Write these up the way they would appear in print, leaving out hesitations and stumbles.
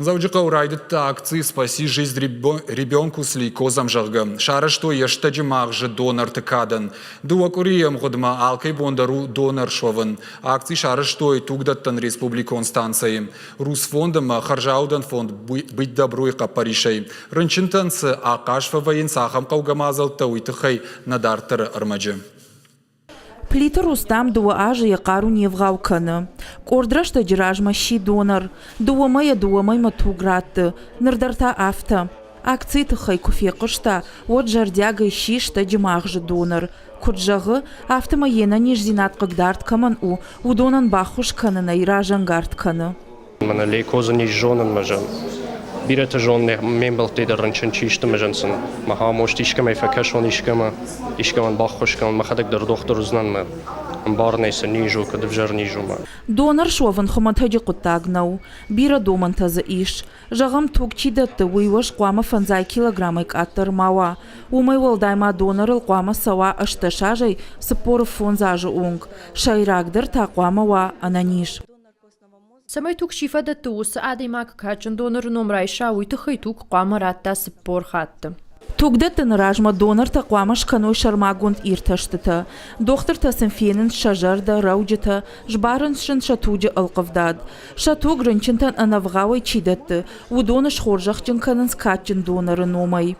Дзӕуджыхъӕуы райдыдта акци «Спаси жизнь ребенку с лейкозом», зӕгъгӕ. Сарӕзтой йӕ стӕджы магъзы донорты кадӕн. Дыууӕ къуырийы ӕмгъуыдмӕ алкӕй бон дӕр у донор суӕвын. Акци сарӕзтой тугдӕттӕн республикон станцӕйы. Русфонд ӕмӕ хӕрзаудӕн фонд «Быть добру»-йы хъӕппӕрисӕй. Рынчынтӕн цы ахъаз фӕвӕййынц ахӕм хъӕугӕ мадзӕлттӕ, уый тыххӕй нӕ дарддӕры ӕрмӕджы. Плиты Рустам дыууӕ азы йӕ хъару не вгъау кӕны. Къорд рӕстӕджы размӕ сси донор. Дыууӕ мӕйӕ дыууӕ мӕймӕ туг ратты. Ныр дӕр та афтӕ. Акцийы тыххӕй куы фехъуыста, уӕд зӕрдиагӕй сси стӕджы магъзы донор. Куыд зӕгъы, афтӕмӕй йе нӕниздзинад хъыгдард кӕмӕн у, уыдонӕн баххуыс кӕнынӕй разӕнгард кӕны. Мӕнӕ лейкозы низ зонын мӕ зӕн. Бирӕтӕ зонын ме мбӕлттӕй дӕр рынчын чи сты мӕ зӕн сын. Мӕ амост искӕмӕй фӕкӕсон искӕмӕ, искӕмӕн баххуыс кӕнон, мӕхӕдӕг дӕр дохтыр уыдзынӕн мӕ ӕмбарынӕй цы низ у, куыд ӕвзӕр низ у мӕ. Донор суӕвын хуымӕтӕджы хъуыддаг нӕу. Бирӕ домӕнтӕ дзы ис. Зӕгъӕм, туг чи дӕтты, уый уӕз хъуамӕ фӕндзай килограммӕй къаддӕр ма уа. Уымӕй уӕлдай ма донорыл хъуамӕ цӕуа 18 азӕй 45 азы онг. Сӕйрагдӕр та хъуамӕ уа ӕнӕниз. Цӕмӕй туг чи фӕдӕтты, уыцы адӕймаг кадджын доноры ном райса, уый тыххӕй туг хъуамӕ радта 40 хатты. Тугдӕттыны размӕ донортӕ хъуамӕ скӕной сӕрмагонд иртӕстытӕ. Дохтыртӕ сын фенынц сӕ зӕрдӕ, рӕуджытӕ, сбарынц сын сӕ туджы ӕлхъывдад. Сӕ туг рынчынтӕн ӕнӕвгъауӕй чи дӕтты, уыдоны схорзӕхджын кӕнынц кадджын доноры номӕй.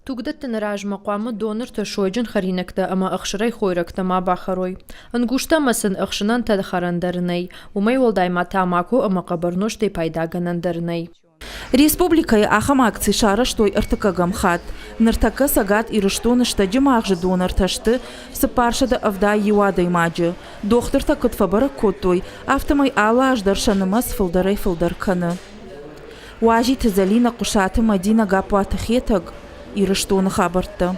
Тугдӕттыны размӕ хъуамӕ донортӕ сойджын хӕринӕгтӕ ӕмӕ ӕхсырӕй хойрӕгтӕ ма бахӕрой. Ӕнгузтӕ ӕмӕ сын ӕхсынӕнтӕ хӕрӕн дӕр нӕй, уымӕй уӕлдай ма тамако ӕмӕ хъӕбӕрнозтӕй пайдагӕнӕн дӕр нӕй. Республикӕйы ахӕм акци сарӕзтой ӕртыккӕгӕм хатт. Ныртӕккӕ Цӕгат Ирыстоны стӕджы магъзы донортӕ сты 471 адӕймаджы. Дохтыртӕ куыд фӕбӕрӕг кодтой, афтӕмӕй алы аз дӕр сӕ нымӕц фылдӕрӕй-фылдӕр кӕны. Уазиты Зӕлинӕ, Хъуысаты Мӕдинӕ, Гаппуаты Хетӕг, Ирыстоны хабӕрттӕ.